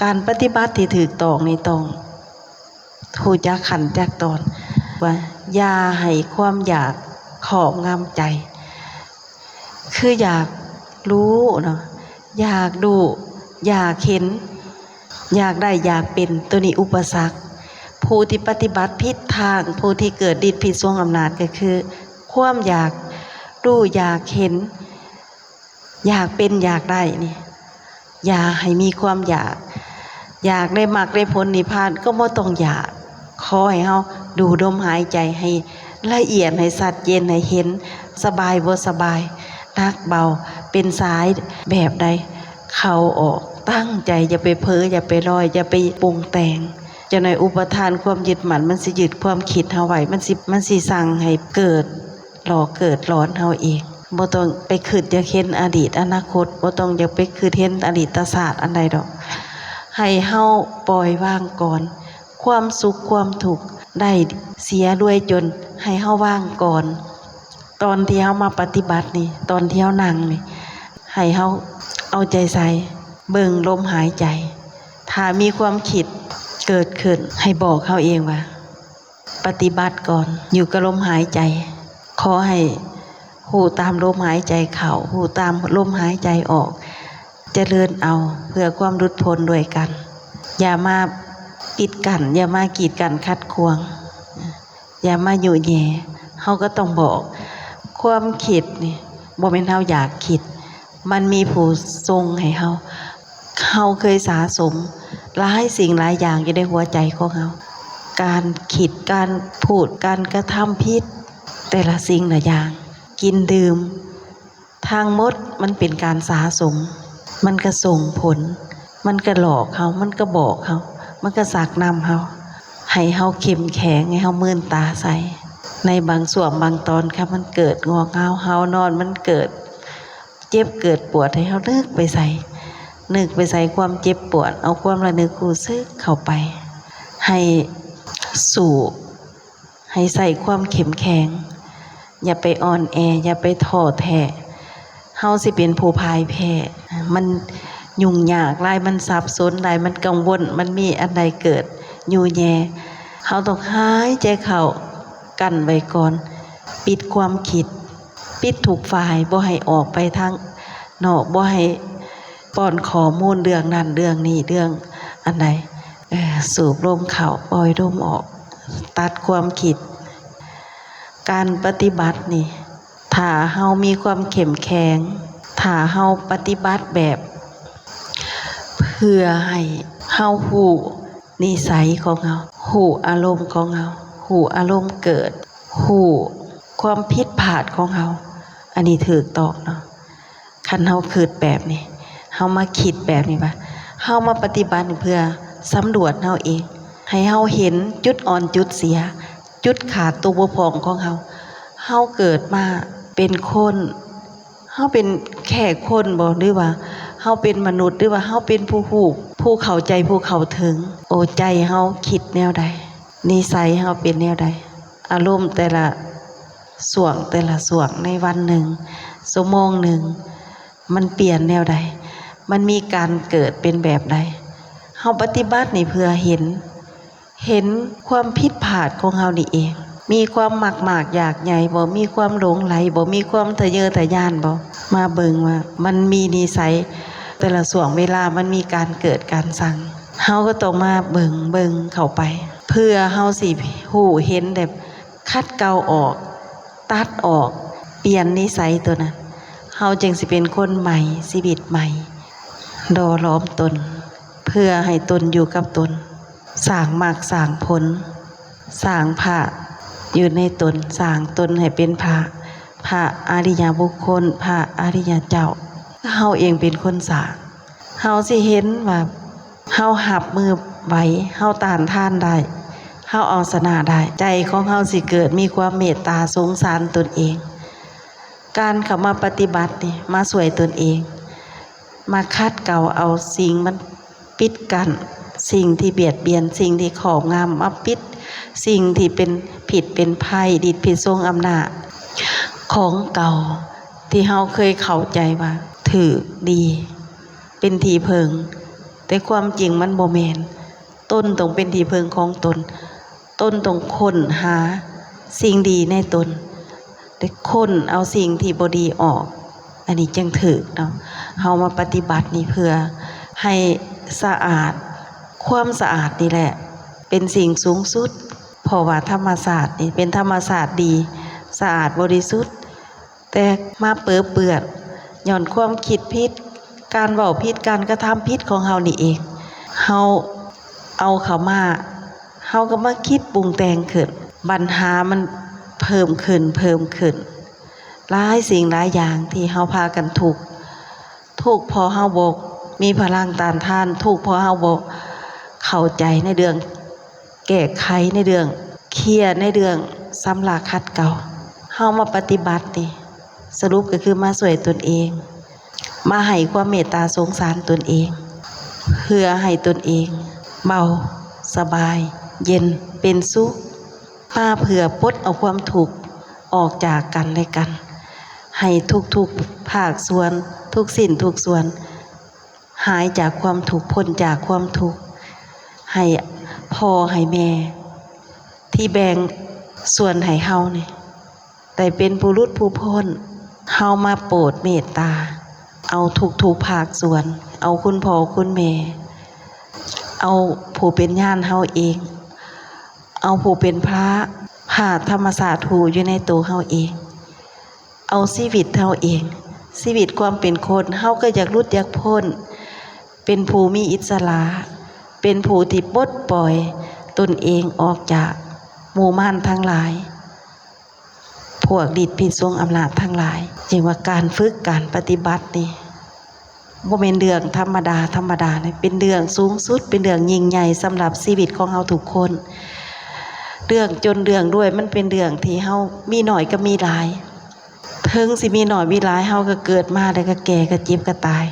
ການປະຕິບັດທີ່ຖືກຕ້ອງນີ້ຕ້ອງຮູ້ຈັກຂັ້ນຈັກຕອນ ວ່າຢ່າໃຫ້ຄວາມຢາກຄອບງຳໃຈ ຄືຢາກຮູ້ເນາະ ຢາກຮູ້ ຢາກເຫັນ ຢາກໄດ້ ຢາກເປັນ ໂຕນີ້ອຸປະສັກ. ຜູ້ທີ່ປະຕິບັດຜິດທາງ ຜູ້ທີ່ເກີດລິດພິດສົງອຳນາດ ກໍຄືຄວາມຢາກຮູ້ ຢາກເຫັນ ຢາກເປັນ ຢາກໄດ້ນີ້ ຢ່າໃຫ້ມີຄວາມຢາກ. ຢາກໄດ້ມັກໄດ້ຜົນນິບພານກໍບໍ່ຕ້ອງຢາກ. ຂໍໃຫ້ເຮົາດູດມຫາຍໃຈໃຫ້ລະອຽດ ໃຫ້ຊັດເຈນ ໃຫ້ເຫັນສະບາຍບໍ່ສະບາຍ ໜັກເບົາ ເປັນສາຍແບບໃດ ເຂົ້າອອກ ຕັ້ງໃຈ ຢ່າໄປເຜີ ຢ່າໄປລອຍ ຢ່າໄປປຸງແຕ່ງ. ຈັ່ງໃດອຸປະທານຄວາມຍຶດໝັ້ນ ມັນຊິຍຶດຄວາມຄິດເຮົາໄວ້ ມັນຊິ ມັນຊິສັ່ງໃຫ້ເກີດ ຫຼອກເກີດຫຼອນເຮົາເອງ. ບໍ່ຕ້ອງໄປຄິດຢາກເຫັນອະດີດອະນາຄົດ ບໍ່ຕ້ອງຢາກໄປຄິດເຫັນອະດີດຕະຊາດອັນໃດດອກ. ໃຫ້ເຮົາປ່ອຍວາງກ່ອນ ຄວາມສຸກຄວາມທຸກ ໄດ້ເສຍລວຍຈົນ ໃຫ້ເຮົາວາງກ່ອນ. ຕອນທີ່ເຮົາມາປະຕິບັດນີ້ ຕອນທີ່ເຮົານັ່ງນີ້ ໃຫ້ເຮົາເອົາໃຈໃສ່ເບິ່ງລົມຫາຍໃຈ. ຖ້າມີຄວາມຄິດເກີດຂຶ້ນ ໃຫ້ບອກເຮົາເອງວ່າ ປະຕິບັດກ່ອນ ຢູ່ກັບລົມຫາຍໃຈ. ຂໍໃຫ້ຮູ້ຕາມລົມຫາຍໃຈເຂົ້າ ຮູ້ຕາມລົມຫາຍໃຈອອກ ຈະເລີນເອົາເພື່ອຄວາມຫຼຸດພົ້ນດ້ວຍກັນ. ຢ່າມາປິດກັ້ນ ຢ່າມາກີດກັ້ນຂັດຂວາງ ຢ່າມາຍຸແຍ່. ເຮົາກໍຕ້ອງບອກ ຄວາມຄິດນີ້ບໍ່ແມ່ນເຮົາຢາກຄິດ ມັນມີຜູ້ສົ່ງໃຫ້ເຮົາ. ເຮົາເຄີຍສະສົມຫຼາຍສິ່ງຫຼາຍຢ່າງຢູ່ໃນຫົວໃຈຂອງເຮົາ. ການຄິດ ການພູດ ການກະທຳຜິດ ແຕ່ລະສິ່ງລະຢ່າງ ກິນດື່ມ ທັງໝົດມັນເປັນການສະສົມ. ມັນກະສົ່ງຜົນ ມັນກະຫຼອກເຮົາ ມັນກະບອກເຮົາ ມັນກະຊັກນຳເຮົາ ໃຫ້ເຮົາເຂັ້ມແຂງ ໃຫ້ເຮົາມືນຕາໃສ່. ໃນບາງຊ່ວງບາງຕອນ ຄັນມັນເກີດງອກເຫງົາ ເຮົານອນ ມັນເກີດ ເຈັບເກີດປວດ ໃຫ້ເຮົານຶກໄປໃສ່ ນຶກໄປໃສ່ຄວາມເຈັບປວດ ເອົາຄວາມລະນຶກຮູ້ສຶກເຂົ້າໄປ ໃຫ້ສູບ ໃຫ້ໃຊ້ຄວາມເຂັ້ມແຂງ ຢ່າໄປອ່ອນແອ ຢ່າໄປທໍ້ແທ້. ເຮົາຊິເປັນຜູ້ພ່າຍແພ້ ມັນຫຍຸ້ງຍາກຫຼາຍ ມັນສັບສົນຫຼາຍ ມັນກັງວົນ ມັນມີອັນໃດເກີດຫຍຸ້ງແຍ່ ເຮົາຕ້ອງຫາຍໃຈເຂົ້າ ກັ້ນໄວ້ກ່ອນ ປິດຄວາມຄິດ ປິດທຸກຝ່າຍ ບໍ່ໃຫ້ອອກໄປທາງນອກ ບໍ່ໃຫ້ປ້ອນຂໍ້ມູນເລື່ອງນັ້ນເລື່ອງນີ້ ເລື່ອງອັນໃດ ເອີ ສູບລົມເຂົ້າ ປ່ອຍລົມອອກ ຕັດຄວາມຄິດ. ການປະຕິບັດນີ້ ຖ້າເຮົາມີຄວາມເຂັ້ມແຂງ ຖ້າເຮົາປະຕິບັດແບບ ເພື່ອໃຫ້ເຮົາຮູ້ ນິໄສຂອງເຮົາ ຮູ້ອາລົມຂອງເຮົາ ຮູ້ອາລົມເກີດ ຮູ້ຄວາມຜິດພາດຂອງເຮົາ ອັນນີ້ຖືກຕ້ອງເນາະ. ຄັນເຮົາຄິດແບບນີ້ ເຮົາມາຄິດແບບນີ້ວ່າ ເຮົາມາປະຕິບັດເພື່ອສຳຫຼວດເຮົາເອງ ໃຫ້ເຮົາເຫັນຈຸດອ່ອນຈຸດເສຍ ຈຸດຂາດຕົວບົກຜ່ອງຂອງເຮົາ. ເຮົາເກີດມາເປັນຄົນ ເຮົາເປັນແຄ່ຄົນບໍ ຫຼືວ່າເຮົາເປັນມະນຸດ ຫຼືວ່າເຮົາເປັນຜູ້ຮູ້ ຜູ້ເຂົ້າໃຈ ຜູ້ເຂົ້າເຖິງ? ໂອ ໃຈເຮົາຄິດແນວໃດ? ນິໄສເຮົາເປັນແນວໃດ? ອາລົມແຕ່ລະຊ່ວງ ແຕ່ລະຊ່ວງໃນວັນໜຶ່ງ ຊົ່ວໂມງໜຶ່ງ ມັນປ່ຽນແນວໃດ? ມັນມີການເກີດເປັນແບບໃດ? ເຮົາປະຕິບັດນີ້ເພື່ອເຫັນ ເຫັນຄວາມຜິດພາດຂອງເຮົານີ້ເອງ. ມີຄວາມມັກມາກຢາກໃຫຍ່ບໍ່? ມີຄວາມຫຼົງໄຫຼບໍ່? ມີຄວາມທະເຍີທະຍານບໍ່? ມາເບິ່ງວ່າມັນມີນິໄສ ແຕ່ລະຊ່ວງເວລາມັນມີການເກີດການສັງ. ເຮົາກໍຕ້ອງມາເບິ່ງ ເບິ່ງເຂົ້າໄປ ເພື່ອເຮົາຊິຮູ້ເຫັນ ແບບຂັດເກົາອອກ ຕັດອອກ ປ່ຽນນິໄສໂຕນັ້ນ. ເຮົາຈຶ່ງຊິເປັນຄົນໃໝ່ ຊີວິດໃໝ່ ຫຼໍ່ຫຼອມຕົນ ເພື່ອໃຫ້ຕົນຢູ່ກັບຕົນ ສ້າງມັກສ້າງຜົນ ສ້າງພະຢູ່ໃນຕົນ ສ້າງຕົນໃຫ້ເປັນພະ ພະອະລິຍະບຸກຄົນ ພະອະລິຍະເຈົ້າ. ເຮົາເອງເປັນຄົນສ້າງ ເຮົາຊິເຫັນວ່າເຮົາຮັບມືໄຫວ ເຮົາຕ້ານທານໄດ້ ເຮົາເອົາຊະນະໄດ້ ໃຈຂອງເຮົາຊິເກີດມີຄວາມເມດຕາສົງສານຕົນເອງ. ການເຂົ້າມາປະຕິບັດນີ້ ມາຊ່ວຍຕົນເອງ ມາຂັດເກົາເອົາສິ່ງມັນປິດກັ້ນ ສິ່ງທີ່ບຽດບຽນ ສິ່ງທີ່ຄອບງຳ ມາປິດສິ່ງທີ່ເປັນພິດເປັນໄພ ລິດພິດສົງອຳນາດຂອງເກົ່າ ທີ່ເຮົາເຄີຍເຂົ້າໃຈວ່າຖືກດີ ເປັນທີ່ເພິ່ງ ແຕ່ຄວາມຈິງມັນບໍ່ແມ່ນ. ຕົນຕ້ອງເປັນທີ່ເພິ່ງຂອງຕົນ. ຕົນຕ້ອງຄົ້ນຫາສິ່ງດີໃນຕົນ ແລະ ຄົ້ນເອົາສິ່ງທີ່ບໍ່ດີອອກ. ອັນນີ້ຈຶ່ງຖືກເນາະ. ເຮົາມາປະຕິບັດນີ້ເພື່ອໃຫ້ສະອາດ. ຄວາມສະອາດນີ້ແຫຼະເປັນສິ່ງສູງສຸດ, ເພາະວ່າທຳມະຊາດນີ້ເປັນທຳມະຊາດດີ, ສະອາດບໍລິສຸດ. ແຕ່ມາເປິເປື້ອນຍ້ອນຄວາມຄິດຜິດ, ການເວົ້າຜິດ, ການກະທຳຜິດຂອງເຮົານີ້ເອງ. ເຮົາເອົາເຂົ້າມາ, ເຮົາກໍມາຄິດປຸງແຕ່ງຂຶ້ນ, ບັນຫາມັນເພີ່ມຂຶ້ນ, ເພີ່ມຂຶ້ນ, ຫຼາຍສິ່ງຫຼາຍຢ່າງທີ່ເຮົາພາກັນທຸກ. ທຸກເພາະເຮົາບໍ່ມີພະລັງຕ້ານທານ, ທຸກເພາະເຮົາບໍ່ເຂົ້າໃຈໃນເລື່ອງ ແກ້ໄຂໃນເລື່ອງ, ເຄຍໃນເລື່ອງ, ຊຳລະຂັດເກົາ. ເຮົາມາປະຕິບັດນີ້ ສະຫຼຸບກໍຄືມາຊ່ວຍຕົນເອງ, ມາໃຫ້ຄວາມເມດຕາສົງສານຕົນເອງ, ເພື່ອໃຫ້ຕົນເອງເບົາສະບາຍ, ເຢັນເປັນສຸກ, ມາເພື່ອປົດເອົາຄວາມທຸກອອກຈາກກັນແລະກັນ, ໃຫ້ທຸກໆພາກສ່ວນ, ທຸກຊິ້ນທຸກສ່ວນ ຫາຍຈາກຄວາມທຸກ, ພົ້ນຈາກຄວາມທຸກ, ໃຫ້ພໍ່ໃຫ້ແມ່ທີ່ແບ່ງສ່ວນໃຫ້ເຮົານີ້ ໄດ້ເປັນຜູ້ຫຼຸດຜູ້ພົ້ນ. ເຮົາມາໂປດເມດຕາ ເອົາທຸກໆພາກສ່ວນ, ເອົາຄຸນພໍ່ຄຸນແມ່, ເອົາຜູ້ເປັນຍານເຮົາເອງ, ເອົາຜູ້ເປັນພະ, ພະທຳມະຊາດຮູ້ຢູ່ໃນໂຕເຮົາເອງ. ເອົາຊີວິດເຮົາເອງ, ຊີວິດຄວາມເປັນຄົນ, ເຮົາກໍຢາກຫຼຸດຢາກພົ້ນ, ເປັນຜູ້ມີອິດສະຫຼະ, ເປັນຜູ້ທີ່ປົດປ່ອຍຕົນເອງອອກຈາກໝູ່ມານທັງຫຼາຍ, ພວກລິດພິດສົງອຳນາດທັງຫຼາຍ. ຈຶ່ງວ່າການຝຶກ, ການປະຕິບັດນີ້ ບໍ່ແມ່ນເລື່ອງທຳມະດາ, ທຳມະດາເລີຍ, ເປັນເລື່ອງສູງສຸດ, ເປັນເລື່ອງຍິ່ງໃຫຍ່ສຳລັບຊີວິດຂອງເຮົາທຸກຄົນ. ເລື່ອງຈົນເລື່ອງລວຍ ມັນເປັນເລື່ອງທີ່ເຮົາມີໜ້ອຍກັບມີຫຼາຍ. ເຖິງຊິມີໜ້ອຍມີຫຼາຍ, ເຮົາກໍເກີດມາແລ້ວກໍແກ່, ກໍເຈັບ, ກໍຕາຍ,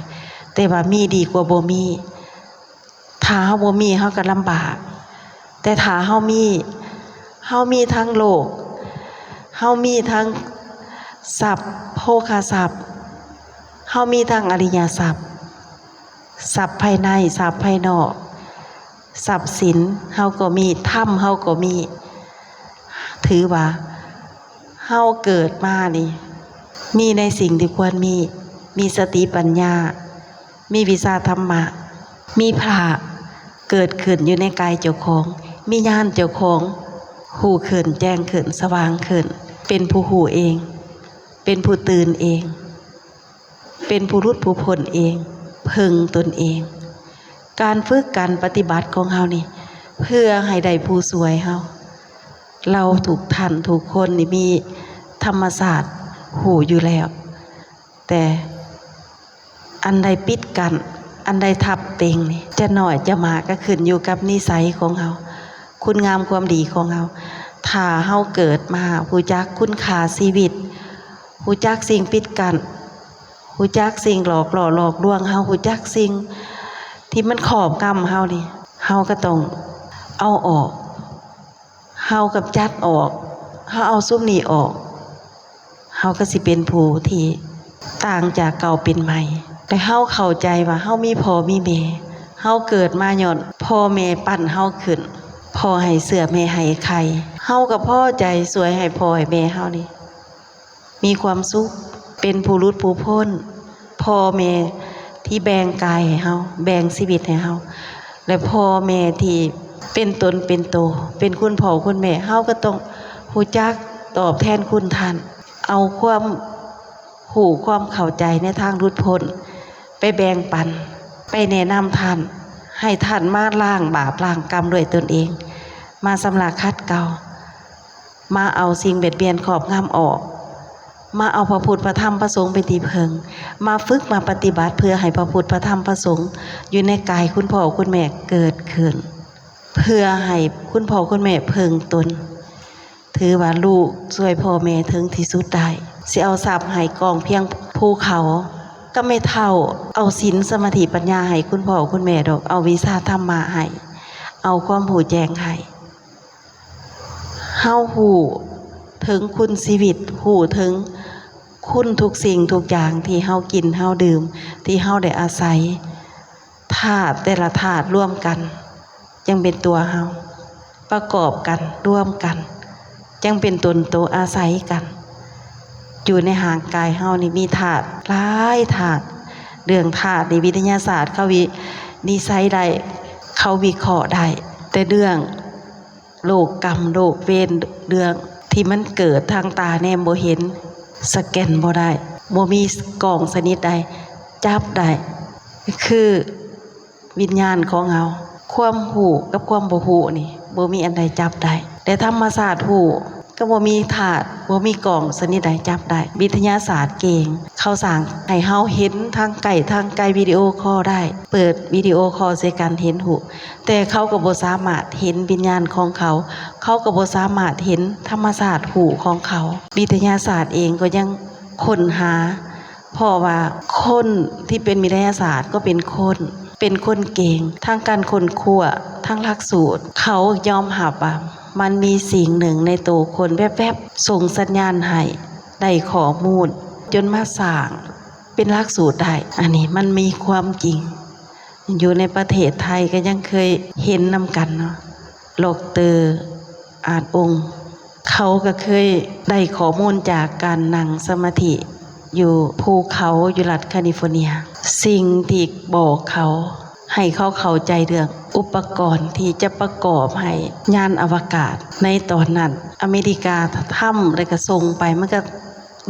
ແຕ່ວ່າມີດີກວ່າບໍ່ມີ. ຖ້າເຮົາບໍ່ມີ ເຮົາກໍລຳບາກ, ແຕ່ຖ້າເຮົາມີ, ເຮົາມີທັງໂລກ, ເຮົາມີທັງຊັບໂພຄະຊັບ, ເຮົາມີທັງອະລິຍະຊັບ, ຊັບພາຍໃນ, ຊັບພາຍນອກ, ຊັບສິນເຮົາກໍມີ, ທຳເຮົາກໍມີ. ຖືວ່າເຮົາເກີດມານີ້ ມີໃນສິ່ງທີ່ຄວນມີ, ມີສະຕິປັນຍາ, ມີວິຊາທຳມະ, ມີພະເກີດຂຶ້ນຢູ່ໃນກາຍເຈົ້າຂອງ, ມີຍານເຈົ້າຂອງ, ຮູ້ຂຶ້ນ, ແຈ້ງຂຶ້ນ, ສະຫວ່າງຂຶ້ນ, ເປັນຜູ້ຮູ້ເອງ, ເປັນຜູ້ຕື່ນເອງ, ເປັນຜູ້ຫຼຸດຜູ້ພົ້ນເອງ, ເພິ່ງຕົນເອງ. ການຝຶກ, ການປະຕິບັດຂອງເຮົານີ້ ເພື່ອໃຫ້ໄດ້ຜູ້ຊ່ວຍເຮົາ. ເຮົາທຸກທ່ານທຸກຄົນນີ້ມີທຳມະຊາດຮູ້ຢູ່ແລ້ວ, ແຕ່ອັນໃດປິດກັ້ນ, ອັນໃດທັບເຕັງນີ້ ຈະໜ້ອຍຈະມາກກໍຂຶ້ນຢູ່ກັບນິໄສຂອງເຮົາ, ຄຸນງາມຄວາມດີຂອງເຮົາ. ຖ້າເຮົາເກີດມາຮູ້ຈັກຄຸນຄ່າຊີວິດ, ຮູ້ຈັກສິ່ງປິດກັ້ນ, ຮູ້ຈັກສິ່ງຫຼອກຫຼໍ່ຫຼອກລວງເຮົາ, ຮູ້ຈັກສິ່ງທີ່ມັນຄອບງຳເຮົານີ້, ເຮົາກໍຕ້ອງເອົາອອກ, ເຮົາກຳຈັດອອກ, ເຮົາເອົາຊຸມນີ້ອອກ, ເຮົາກໍຊິເປັນຜູ້ທີ່ຕ່າງຈາກເກົ່າເປັນໃໝ່. ແລະ ເຮົາເຂົ້າໃຈວ່າເຮົາມີພໍ່ມີແມ່, ເຮົາເກີດມາຍ້ອນພໍ່ແມ່ປັ້ນເຮົາຂຶ້ນ, ພໍ່ໃຫ້ເຊື້ອ, ແມ່ໃຫ້ໄຂ່, ເຮົາກໍພໍໃຈຊ່ວຍໃຫ້ພໍ່ໃຫ້ແມ່ເຮົານີ້ ມີຄວາມສຸກ, ເປັນຜູ້ຫຼຸດຜູ້ພົ້ນ, ພໍ່ແມ່ທີ່ແບ່ງກາຍໃຫ້ເຮົາ, ແບ່ງຊີວິດໃຫ້ເຮົາ, ແລະ ພໍ່ແມ່ທີ່ເປັນຕົນເປັນໂຕ, ເປັນຄຸນພໍ່ຄຸນແມ່, ເຮົາກໍຕ້ອງຮູ້ຈັກຕອບແທນຄຸນທ່ານ, ເອົາຄວາມຮູ້ຄວາມເຂົ້າໃຈໃນທາງຫຼຸດພົ້ນ ໄປແບ່ງປັນ, ໄປແນະນຳທ່ານ, ໃຫ້ທ່ານມາລ້າງບາບລ້າງກຳດ້ວຍຕົນເອງ, ມາຊຳລະຂັດເກົາ, ມາເອົາສິ່ງບຽດບຽນຄອບງຳອອກ, ມາເອົາພະພຸດພະທຳພະສົງເປັນທີ່ເພິ່ງ, ມາຝຶກມາປະຕິບັດເພື່ອໃຫ້ພະພຸດພະທຳພະສົງຢູ່ໃນກາຍຄຸນພໍ່ຄຸນແມ່ເກີດຂຶ້ນ, ເພື່ອໃຫ້ຄຸນພໍ່ຄຸນແມ່ເພິ່ງຕົນ. ຖືວ່າລູກຊ່ວຍພໍ່ແມ່ເຖິງທີ່ສຸດໄດ້. ຊິເອົາຊັບໃຫ້ກອງພຽງພູເຂົາ, ກໍແມ່ເຖົ້າເອົາສິນສະມາທິປັນຍາໃຫ້ຄຸນພໍ່ຄຸນແມ່ດອກ, ເອົາວິຊາທຳມະໃຫ້, ເອົາຄວາມຮູ້ແຈ້ງໃຫ້. ເຮົາຮູ້ເຖິງຄຸນຊີວິດ, ຮູ້ເຖິງຄຸນທຸກສິ່ງທຸກຢ່າງທີ່ເຮົາກິນເຮົາດື່ມ, ທີ່ເຮົາໄດ້ອາໄສ. ທາດແຕ່ລະທາດລວມກັນ ຈັ່ງເປັນຕົວເຮົາ ປະກອບກັນ ລວມກັນ ຈັ່ງເປັນຕົນໂຕອາໄສກັນ ຢູ່ໃນຮ່າງກາຍເຮົານີ້ມີທາດຫຼາຍທາດ. ເລື່ອງທາດນີ້ວິທະຍາສາດເຂົາວິນິດໄສໄດ້ ເຂົາວິເຄາະໄດ້ ແຕ່ເລື່ອງໂລກກຳ ໂລກເວນ ເລື່ອງທີ່ມັນເກີດທາງຕາແນມບໍ່ເຫັນ ສະແກນບໍ່ໄດ້ ບໍ່ມີກ້ອງຊະນິດໃດຈັບໄດ້ ຄື ວິນຍານຂອງເຮົາ ຄວາມຮູ້ກັບຄວາມບໍ່ຮູ້ນີ້ ບໍ່ມີອັນໃດຈັບໄດ້ ແລະ ທຳມະຊາດຮູ້ກໍບໍ່ມີທາດ ບໍ່ມີກ້ອງຊະນິດໃດຈັບໄດ້. ວິທະຍາສາດເກັ່ງ ເຂົາສ້າງໃຫ້ເຮົາເຫັນທາງໃກ້ທາງໄກ ວິດີໂອຄໍໄດ້ ເປີດວິດີໂອຄໍໃສ່ກັນເຫັນຮູ້ ແຕ່ເຂົາກໍບໍ່ສາມາດເຫັນວິນຍານຂອງເຂົາ ເຂົາກໍບໍ່ສາມາດເຫັນທຳມະຊາດຮູ້ຂອງເຂົາ. ວິທະຍາສາດເອງກໍຍັງຄົ້ນຫາ ເພາະວ່າຄົນທີ່ເປັນວິທະຍາສາດກໍເປັນຄົນ ເປັນຄົນເກັ່ງ ທາງການຄົ້ນຄວ້າ ທາງຫຼັກສູດ ເຂົາຍອມຮັບວ່າມັນມີສິ່ງໜຶ່ງໃນໂຕຄົນແວບໆ ສົ່ງສັນຍານໃຫ້ໄດ້ຂໍ້ມູນ ຈົນມາສ້າງເປັນຫຼັກສູດໄດ້. ອັນນີ້ມັນມີຄວາມຈິງ ຢູ່ໃນປະເທດໄທກໍຍັງເຄີຍເຫັນນຳກັນເນາະ ດອກເຕີ ອາດອົງ ເຂົາກໍເຄີຍໄດ້ຂໍ້ມູນຈາກການນັ່ງສະມາທິຢູ່ພູເຂົາ ຢູ່ລັດຄາລິຟໍເນຍ. ສິ່ງທີ່ບອກເຂົາ ໃຫ້ເຂົາເຂົ້າໃຈເລື່ອງອຸປະກອນທີ່ຈະປະກອບໃຫ້ຍານອະວະກາດໃນຕອນນັ້ນ ອາເມລິກາທຳ ແລ້ວກໍສົ່ງໄປ ມັນກໍ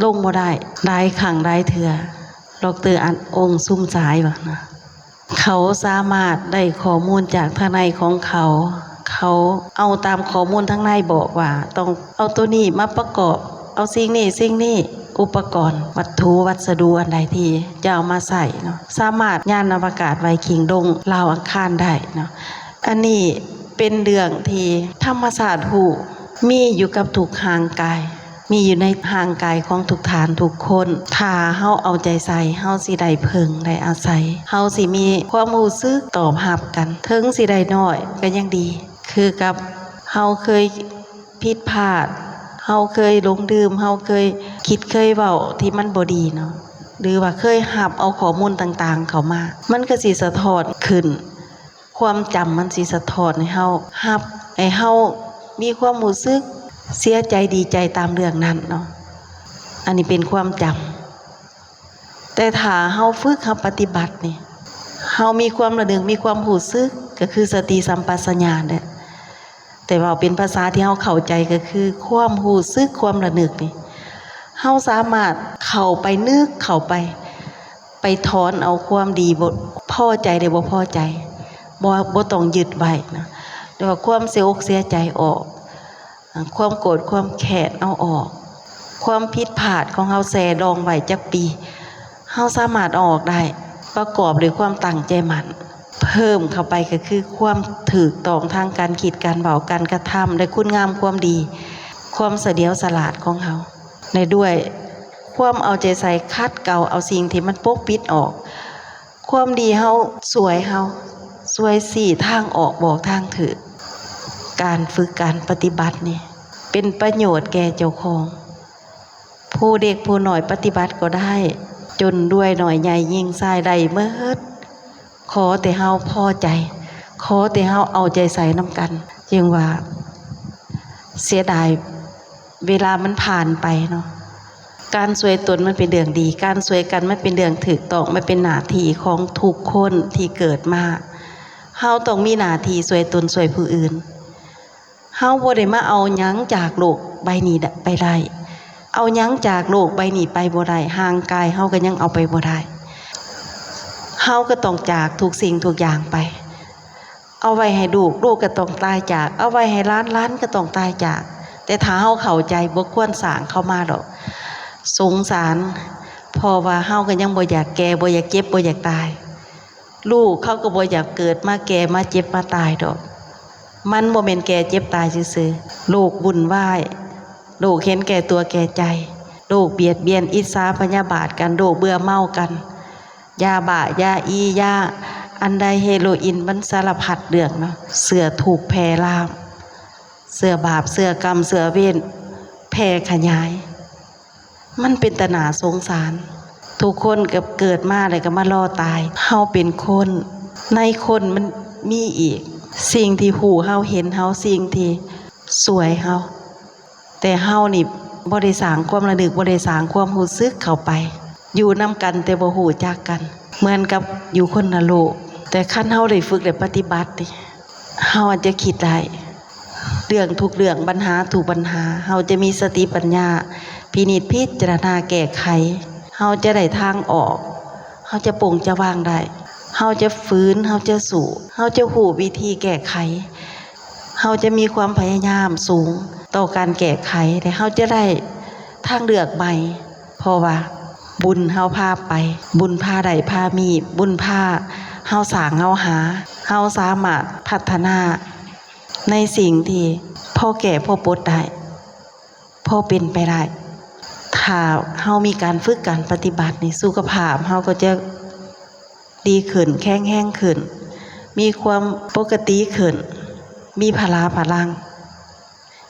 ລົງບໍ່ໄດ້ ຫຼາຍຄັ້ງຫຼາຍເທື່ອ. ດອກເຕີ ອາດອົງ ຊຸມສາຍວ່ານະ ເຂົາສາມາດໄດ້ຂໍ້ມູນຈາກທາງໃນຂອງເຂົາ ເຂົາເອົາຕາມຂໍ້ມູນທາງໃນບອກວ່າ ຕ້ອງເອົາໂຕນີ້ມາປະກອບ ເອົາສິ່ງນີ້ ສິ່ງນີ້ ອຸປະກອນ ວັດຖຸ ວັດສະດຸອັນໃດທີ່ຈະເອົາມາໃຊ້ເນາະ ສາມາດຍານອະວະກາດໄວຄິງລົງດາວອັງຄານໄດ້ເນາະ. ອັນນີ້ເປັນເລື່ອງທີ່ທຳມະຊາດຮູ້ ມີຢູ່ກັບທຸກຮ່າງກາຍ ມີຢູ່ໃນຮ່າງກາຍຂອງທຸກທ່ານທຸກຄົນ. ຖ້າເຮົາເອົາໃຈໃສ່ ເຮົາຊິໄດ້ເພິ່ງໄດ້ອາໄສ ເຮົາຊິມີຄວາມຮູ້ສຶກຕອບຮັບກັນ ເຖິງຊິໄດ້ໜ້ອຍກໍຍັງດີ. ຄືກັບເຮົາເຄີຍຜິດພາດ ເຮົາເຄີຍຫຼົງດື່ມ ເຮົາເຄີຍຄິດເຄີຍເວົ້າທີ່ມັນບໍ່ດີເນາະ ຫຼືວ່າເຄີຍຮັບເອົາຂໍ້ມູນຕ່າງໆເຂົ້າມາ ມັນກໍຊິສະທ້ອນຂຶ້ນ ຄວາມຈຳມັນຊິສະທ້ອນໃຫ້ເຮົາຮັບ ໃຫ້ເຮົາມີຄວາມຮູ້ສຶກເສຍໃຈດີໃຈຕາມເລື່ອງນັ້ນເນາະ ອັນນີ້ເປັນຄວາມຈຳ. ແຕ່ຖ້າເຮົາຝຶກ ເຮົາປະຕິບັດນີ້ ເຮົາມີຄວາມລະນຶກ ມີຄວາມຮູ້ສຶກ ກໍຄືສະຕິສຳປະຊັນຍາແຫຼະ ແຕ່ເວົ້າເປັນພາສາທີ່ເຮົາເຂົ້າໃຈ ກໍຄືຄວາມຮູ້ສຶກ ຄວາມລະນຶກນີ້ ເຮົາສາມາດເຂົ້າໄປນຶກ ເຂົ້າໄປ ໄປຖອນເອົາຄວາມດີ ບໍ່ພໍໃຈ ຫຼື ບໍ່ພໍໃຈ ບໍ່ ບໍ່ຕ້ອງຍຶດໄວ້ນະ ຫຼືວ່າຄວາມເສຍອົກເສຍໃຈອອກ ຄວາມໂກດຄວາມແຄ້ນເອົາອອກ ຄວາມຜິດພາດຂອງເຮົາແຊ່ດອງໄວ້ຈັກປີ ເຮົາສາມາດເອົາອອກໄດ້ ປະກອບດ້ວຍຄວາມຕັ້ງໃຈໝັ້ນ ເພີ່ມເຂົ້າໄປກໍຄືຄວາມຖືກຕ້ອງທາງການຄິດ ການເວົ້າ ການກະທຳ ແລະ ຄຸນງາມຄວາມດີ ຄວາມສະຫຼຽວສະຫຼາດຂອງເຮົາ ແລະ ດ້ວຍຄວາມເອົາໃຈໃສ່ຂັດເກົາເອົາສິ່ງທີ່ມັນປົກປິດອອກ ຄວາມດີເຮົາຊ່ວຍເຮົາ ຊ່ວຍຊີ້ທາງອອກ ບອກທາງຖືກ. ການຝຶກການປະຕິບັດນີ້ ເປັນປະໂຫຍດແກ່ເຈົ້າຂອງ ຜູ້ເລັກຜູ້ນ້ອຍປະຕິບັດກໍໄດ້ ຈົນລວຍນ້ອຍໃຫຍ່ຍິງຊາຍໄດ້ໝົດ ຂໍແຕ່ເຮົາພໍໃຈ ຂໍແຕ່ເຮົາເອົາໃຈໃສ່ນຳກັນ. ຈຶ່ງວ່າເສຍດາຍເວລາມັນຜ່ານໄປເນາະ. ການຊ່ວຍຕົນມັນເປັນເລື່ອງດີ ການຊ່ວຍກັນມັນເປັນເລື່ອງຖືກຕ້ອງ ມັນເປັນໜ້າທີ່ຂອງທຸກຄົນທີ່ເກີດມາ ເຮົາຕ້ອງມີໜ້າທີ່ຊ່ວຍຕົນຊ່ວຍຜູ້ອື່ນ. ເຮົາບໍ່ໄດ້ມາເອົາຫຍັງຈາກໂລກໃບນີ້ໄດ້ ໄປໄດ້ ເອົາຫຍັງຈາກໂລກໃບນີ້ໄປບໍ່ໄດ້ ຮ່າງກາຍເຮົາກໍຍັງເອົາໄປບໍ່ໄດ້ ເຮົາກໍຕ້ອງຈາກທຸກສິ່ງທຸກຢ່າງໄປ ເອົາໄວ້ໃຫ້ລູກ ລູກກໍຕ້ອງຕາຍຈາກ ເອົາໄວ້ໃຫ້ຫຼານ ຫຼານກໍຕ້ອງຕາຍຈາກ ແຕ່ຖ້າເຮົາເຂົ້າໃຈ ບໍ່ຄວນສ້າງເຂົາມາດອກ ສົງສານ ເພາະວ່າເຮົາກໍຍັງບໍ່ຢາກແກ່ ບໍ່ຢາກເຈັບ ບໍ່ຢາກຕາຍ ລູກເຂົາກໍບໍ່ຢາກເກີດມາແກ່ມາເຈັບມາຕາຍດອກ ມັນບໍ່ແມ່ນແກ່ເຈັບຕາຍຊື່ໆ ໂລກວຸ່ນວາຍ ໂລກເຫັນແກ່ຕົວແກ່ໃຈ ໂລກບຽດບຽນ ອິດສາ ພະຍາບາດກັນ ໂລກເບື່ອເມົາກັນ ຢາບ້າ ຢາອີ ຢາອັນໃດ ເຮໂຣອິນ ມັນສາລະພັດເລື່ອງເນາະ ເຊື້ອທຸກແຜ່ລາມ ເຊື້ອບາບ ເຊື້ອກຳ ເຊື້ອເວນ ແຜ່ຂະຫຍາຍ ມັນເປັນຕາໜ້າສົງສານ. ທຸກຄົນກໍເກີດມາແລ້ວກໍມາລໍຕາຍ ເຮົາເປັນຄົນ ໃນຄົນມັນມີອີກ ສິ່ງທີ່ຮູ້ເຮົາ ເຫັນເຮົາ ສິ່ງທີ່ຊ່ວຍເຮົາ ແຕ່ເຮົານີ້ບໍ່ໄດ້ສ້າງຄວາມລະນຶກ ບໍ່ໄດ້ສ້າງຄວາມຮູ້ສຶກເຂົ້າໄປ ຢູ່ນຳກັນແຕ່ບໍ່ຮູ້ຈັກກັນ ເໝືອນກັບຢູ່ຄົນລະໂລກ. ແຕ່ຄັນເຮົາໄດ້ຝຶກ ໄດ້ປະຕິບັດນີ້ ເຮົາອາດຈະຄິດໄດ້ ເລື່ອງທຸກເລື່ອງ ບັນຫາທຸກບັນຫາ ເຮົາຈະມີສະຕິປັນຍາ ພິນິດພິຈາລະນາແກ້ໄຂ ເຮົາຈະໄດ້ທາງອອກ ເຮົາຈະປົງຈະວາງໄດ້ ເຮົາຈະຝືນ ເຮົາຈະສູ້ ເຮົາຈະຮູ້ວິທີແກ້ໄຂ ເຮົາຈະມີຄວາມພະຍາຍາມສູງຕໍ່ການແກ້ໄຂ ແລະ ເຮົາຈະໄດ້ທາງເລືອກໃໝ່ ເພາະວ່າບຸນເຮົາພາໄປ ບຸນພາໄດ້ພາມີ ບຸນພາເຮົາສ້າງເຮົາຫາ ເຮົາສາມາດພັດທະນາໃນສິ່ງທີ່ພໍແກ້ພໍປົດໄດ້ ພໍເປັນໄປໄດ້. ຖ້າເຮົາມີການຝຶກການປະຕິບັດນີ້ ສຸຂະພາບເຮົາກໍຈະດີຂຶ້ນ ແຂງແຮງຂຶ້ນ ມີຄວາມປົກກະຕິຂຶ້ນ ມີພະລາພະລັງ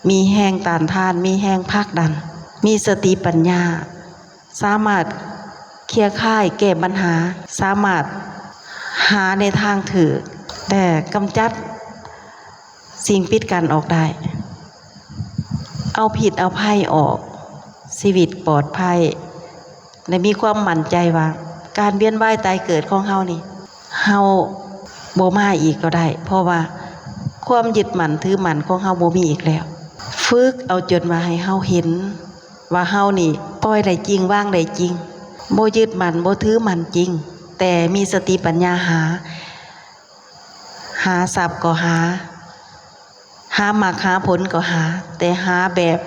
ມີແຮງຕ້ານທານ ມີແຮງຜັກດັນ ມີສະຕິປັນຍາ ສາມາດເຄຍຄາຍແກ້ບັນຫາ ສາມາດຫາແນວທາງຖືກ ແລະ ກຳຈັດສິ່ງປິດກັ້ນອອກໄດ້ ເອົາພິດເອົາໄພອອກ ຊີວິດປອດໄພ ແລະ ມີຄວາມໝັ້ນໃຈວ່າ ການວຽນວ່າຍຕາຍເກີດຂອງເຮົານີ້ ເຮົາບໍ່ມາອີກກໍໄດ້ ເພາະວ່າຄວາມຍຶດໝັ້ນຖືໝັ້ນຂອງເຮົາບໍ່ມີອີກແລ້ວ. ຝຶກເອົາຈົນວ່າໃຫ້ເຮົາເຫັນວ່າເຮົານີ້ປ່ອຍໄດ້ຈິງ ວາງໄດ້ຈິງ ບໍ່ຍຶດໝັ້ນ ບໍ່ຖືໝັ້ນຈິງ ແຕ່ມີສະຕິປັນຍາຫາ ຫາຊັບກໍຫາ ຫາມັກຫາຜົນກໍຫາ ແຕ່ຫາແບບ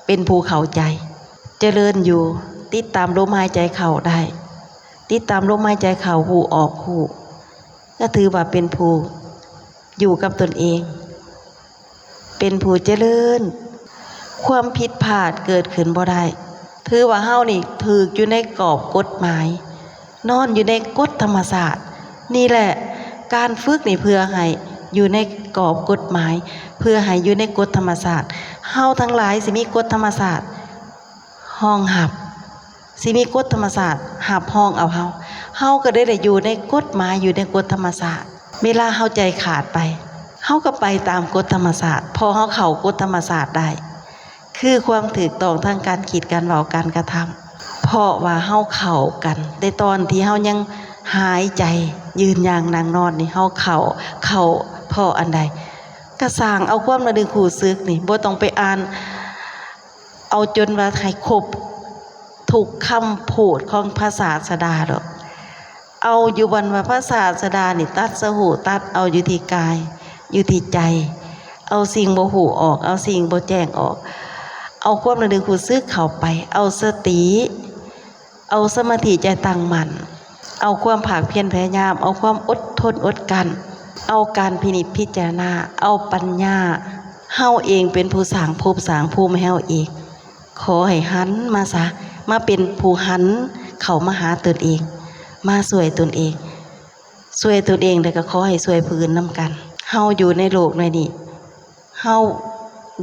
ເປັນຜູ້ເຂົ້າໃຈ ຈະເລີນຢູ່ ຕິດຕາມລົມຫາຍໃຈເຂົ້າໄດ້ ຕິດຕາມລົມຫາຍໃຈເຂົ້າ ຮູ້ອອກຮູ້ ກໍຖືວ່າເປັນຜູ້ຢູ່ກັບຕົນເອງ ເປັນຜູ້ຈະເລີນ ຄວາມຜິດພາດເກີດຂຶ້ນບໍ່ໄດ້ ຖືວ່າເຮົານີ້ຖືກຢູ່ໃນກອບກົດໝາຍ ນອນຢູ່ໃນກົດທຳມະຊາດ. ນີ້ແຫຼະ ການຝຶກນີ້ເພື່ອໃຫ້ຢູ່ໃນກອບກົດໝາຍ ເພື່ອໃຫ້ຢູ່ໃນກົດທຳມະຊາດ. ເຮົາທັງຫຼາຍຊິມີກົດທຳມະຊາດຮອງຮັບ ຊິມີກົດທຳມະຊາດຮັບຮອງເອົາເຮົາ. ເຮົາກໍໄດ້ ໄດ້ຢູ່ໃນກົດໝາຍ ຢູ່ໃນກົດທຳມະຊາດ. ເວລາເຮົາໃຈຂາດໄປ ເຮົາກໍໄປຕາມກົດທຳມະຊາດ ເພາະເຮົາເຂົ້າກົດທຳມະຊາດໄດ້ ຄືຄວາມຖືກຕ້ອງທາງການຄິດ ການເວົ້າ ການກະທຳ. ເພາະວ່າເຮົາເຂົ້າກັນ ແຕ່ຕອນທີ່ເຮົາຍັງຫາຍໃຈ ຢືນ ຍ່າງ ນັ່ງ ນອນນີ້ ເຮົາເຂົ້າ ເຂົ້າເພາະອັນໃດ? ກະສ້າງເອົາຄວາມລະນຶກຮູ້ສຶກນີ້ ບໍ່ຕ້ອງໄປອ່ານເອົາຈົນວ່າໃຫ້ຄົບ ທຸກຄຳພູດຂອງພະສາສະດາດອກ. ເອົາຢູ່ບ່ອນວ່າພະສາສະດານີ້ຕັດສະຮູ້ ຕັດເອົາຢູ່ທີ່ກາຍ ຢູ່ທີ່ໃຈ ເອົາສິ່ງບໍ່ຮູ້ອອກ ເອົາສິ່ງບໍ່ແຈ້ງອອກ ເອົາຄວາມລະນຶກຮູ້ສຶກເຂົ້າໄປ ເອົາສະຕິ ເອົາສະມາທິໃຈຕັ້ງໝັ້ນ ເອົາຄວາມພາກພຽນພະຍາຍາມ ເອົາຄວາມອົດທົນອົດກັ້ນ ເອົາການພິນິດພິຈາລະນາ ເອົາປັນຍາ ເຮົາເອງເປັນຜູ້ສ້າງພົບສ້າງພູມໃຫ້ເຮົາເອງ. ຂໍໃຫ້ຫັນມາຊະ ມາເປັນຜູ້ຫັນເຂົ້າມາຫາຕົນເອງ ມາຊ່ວຍຕົນເອງ ຊ່ວຍຕົນເອງ ແລ້ວກໍຂໍໃຫ້ຊ່ວຍຜູ້ອື່ນນຳກັນ. ເຮົາຢູ່ໃນໂລກໃນນີ້ ເຮົາ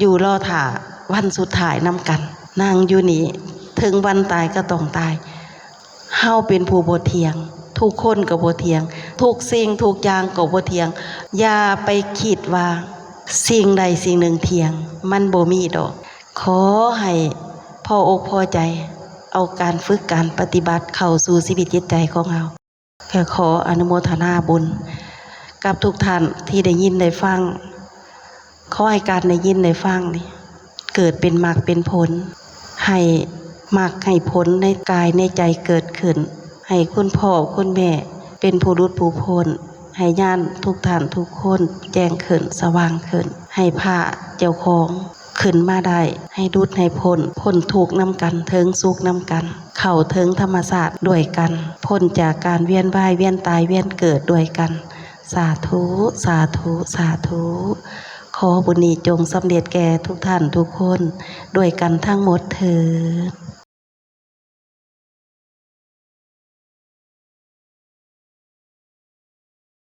ຢູ່ລໍຖ້າວັນສຸດທ້າຍນຳກັນ. ນັ່ງຢູ່ນີ້ ເຖິງວັນຕາຍກໍຕ້ອງຕາຍ. ເຮົາເປັນຜູ້ບໍ່ທ່ຽງ ທຸກຄົນກໍບໍ່ທ່ຽງ ທຸກສິ່ງທຸກຢ່າງກໍບໍ່ທ່ຽງ. ຢ່າໄປຄິດວ່າສິ່ງໃດສິ່ງໜຶ່ງທ່ຽງ ມັນບໍ່ມີດອກ. ຂໍໃຫ້ພໍອົກພໍໃຈ ເອົາການຝຶກການປະຕິບັດເຂົ້າສູ່ຊີວິດຈິດໃຈຂອງເຮົາ. ກໍຂໍອະນຸໂມທະນາບຸນກັບທຸກທ່ານທີ່ໄດ້ຍິນໄດ້ຟັງ. ຂໍໃຫ້ການໄດ້ຍິນໄດ້ຟັງນີ້ເກີດເປັນມັກເປັນຜົນ ໃຫ້ມັກໃຫ້ຜົນໃນກາຍໃນໃຈເກີດຂຶ້ນ. ໃຫ້ຄຸນພໍ່ຄຸນແມ່ເປັນຜູ້ຫຼຸດຜູ້ພົ້ນ. ໃຫ້ຍານທຸກທ່ານທຸກຄົນແຈ້ງຂຶ້ນ ສະຫວ່າງຂຶ້ນ. ໃຫ້ພະເຈົ້າຂອງຂຶ້ນມາໄດ້ ໃຫ້ຫຼຸດໃຫ້ພົ້ນ ພົ້ນທຸກນຳກັນ ເຖິງສຸກນຳກັນ ເຂົ້າເຖິງທຳມະຊາດດ້ວຍກັນ ພົ້ນຈາກການວຽນວ່າຍວຽນຕາຍວຽນເກີດດ້ວຍກັນ. ສາທຸ ສາທຸ ສາທຸ. ຂໍບຸນນີ້ຈົ່ງສຳເລັດແກ່ທຸກທ່ານທຸກຄົນດ້ວຍກັນທັງໝົດເທີ້ນ.